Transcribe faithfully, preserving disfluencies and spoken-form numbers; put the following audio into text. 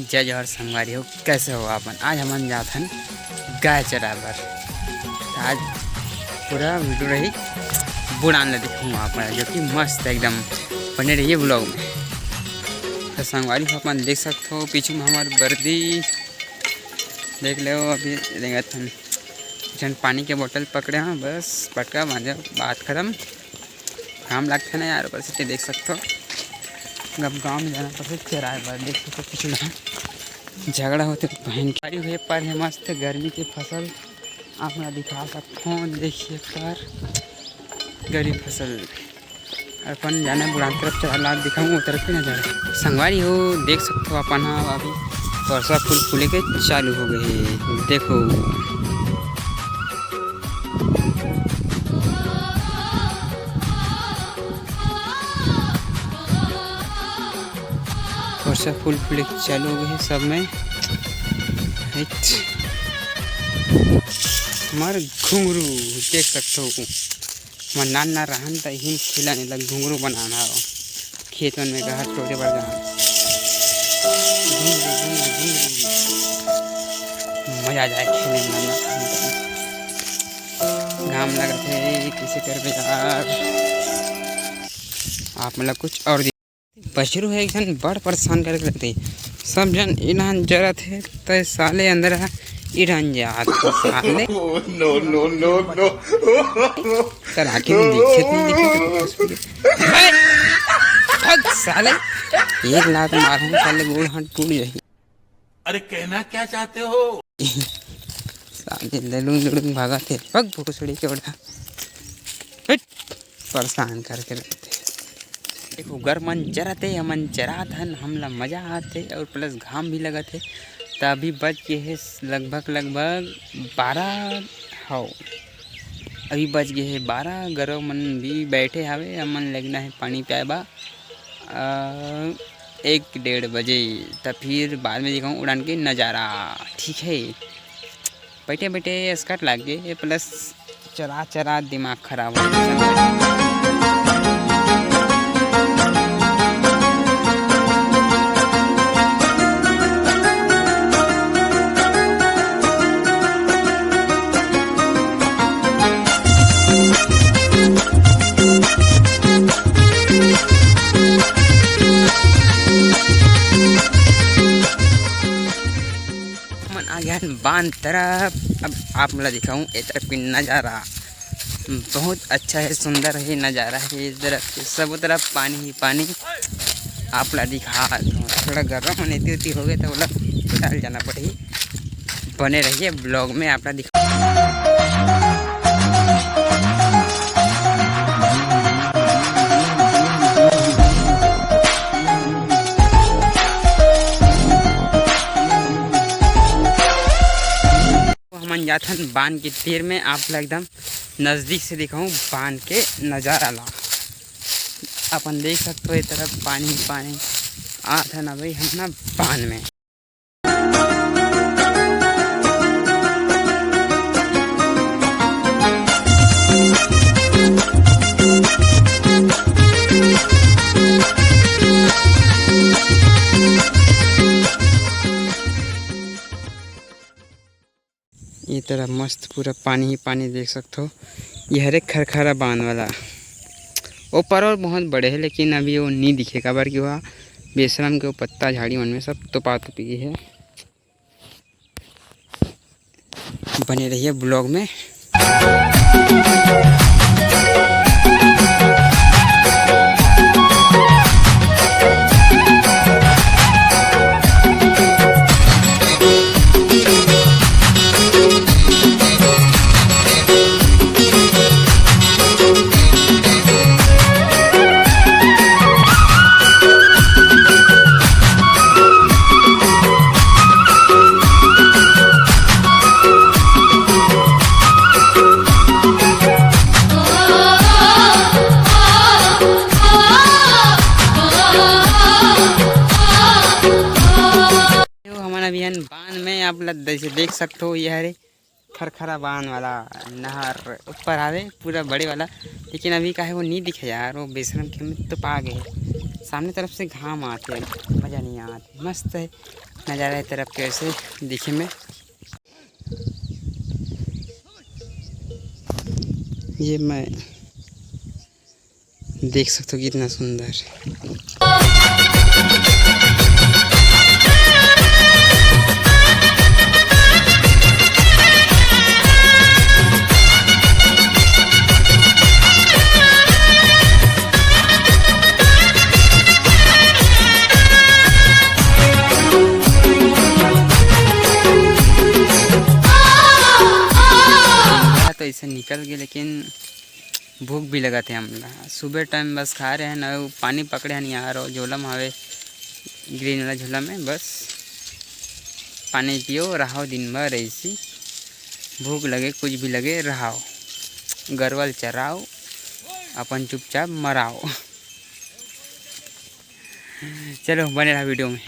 जय जोहार संगवारी हो, कैसे हो आप मन? आज हमन जात हन गाय चराए बर। आज पूरा वीडियो रही, बुढ़ान ला दिखाऊँ आप मन, जो कि मस्त एकदम बने रहिए ब्लॉग में। तो संगवारी हो, अपन देख सकत हो पीछू में हमार बरदी देख ले, अभी रेंगत हन। एक ठन पानी के बोतल पकड़े हन, बस पटका बांधे, बात खत्म। घाम लागथे ना यार, ऊपर से देख सकत हो। अब गाँव में जाना पड़थे चराए बर, देख सकत हो पीछू में झगड़ा होथे बहन के। बारी हुए पर है मस्त गर्मी के फसल, आप मन ला दिखा सकत हो। देखिए पर गरीब फसल अपन जाना बुढ़ान तरफ चला ला दिखाऊँ, वो तरफ भी ना जाना। संगवारी हो, देख सकत हो अपन हा अभी परसा फूल फूले के चालू हो गए हे। देखो परसा फूल फूले के चालू हो गए हे सब में। हिच। हमार घुंघरू देख सकत हो, मैं नान ना रहन त इहिन खेलन एला घुंघरू बनाना हो। खेत मन में गहत टोरे बर जान। घुंघरू, घुंघरू, घुंघरू। मजा आ जाए खेले में, नान ना रहन त। घाम लगत हे, कैसे करबे यार? आप मन ला कुछ और बछरू हे एक झन बड़ परेशान करके रखथे। सब झन इन्हन जरत हे, तय साले अंदर इन्हन जात हे साले। No, no, no, no। तर आखिर में दिखे तो दिखे तो कुछ भी। हट, हट साले, एक लात मारहूँ साले, गोड़ हाथ टूट जाही। अरे कहना क्या चाहते हो? साले लड़ुंग लड़ुंग भागत हे, पग भोसड़ी के ओढ़ा। हट, परेशान करके रखथे। देखो, गर मन जरत हे, हमन जरात हन, हमला मजा आथे और plus घाम भी लगत हे। त अभी बज गे हे लगभग, लगभग बारह हव। अभी बज गे हे बारह, गरव मन भी बैठे हवे, हमन लगना हे पानी पियाए बा। अ, एक डेढ़ बजे, त फिर बाद में दिखाऊँ उड़ान के नज़ारा। ठीक है, बैठे बैठे स्कर्ट लाग गे, plus चरा चरा दिमाग खराब हो गया। मन आ गया हन बांध तरफ। अब आप मन ला दिखाऊं ए तरफ के नज़ारा, बहुत अच्छा है, सुंदर है नज़ारा है। इस तरफ के सब तरफ पानी ही पानी। आप ला दिखा, थोड़ा गर्रा मन एती ओती हो गए तो ओला डाल जाना पड़ही। बने रहिए ब्लॉग में, आप ला दिखा। हमन जाथन बांध के तीर में, आप ला एकदम नजदीक से दिखाऊं बांध के नजारा ला। अपन देख सकते हो, ये तरफ पानी ही पानी। आथन अभी हम ना बांध में। ये तरफ मस्त पूरा पानी ही पानी देख सकथो। ये हरे खरखरा बांध वाला, ओ पर और बहुत बड़े है, लेकिन अभी वो नहीं दिखे, काबर कि वह बेशरम के वो पत्ता झाड़ी मन में सब तोपा तोपी गे है। बने रहिए ब्लॉग में। हमन अभी हन बांध में, आप ल जैसे देख सकते हो, ये हरे खरखरा बांध वाला नहर ऊपर आवे, पूरा बड़े वाला, लेकिन अभी काहे वो नहीं दिखे यार, वो बेशरम के में तो पा गए। सामने तरफ से घाम आथे, मज़ा नहीं आथे। मस्त है नज़ारा ये तरफ के, वैसे दिखे में। ये मैं देख सकते हो कितना सुंदर। तो ऐसे निकल गए, लेकिन भूख भी लगत हे हमला। सुबह टाइम बस खाए रहे न, पानी पकड़े हन यार, वो झोला में हवे, ग्रीन वाला झोला में। बस पानी पियो, रहो दिन भर ऐसी। भूख लगे, कुछ भी लगे, रहो, गरवा ल चराओ, अपन चुपचाप मराओ। चलो, बने रहा वीडियो में।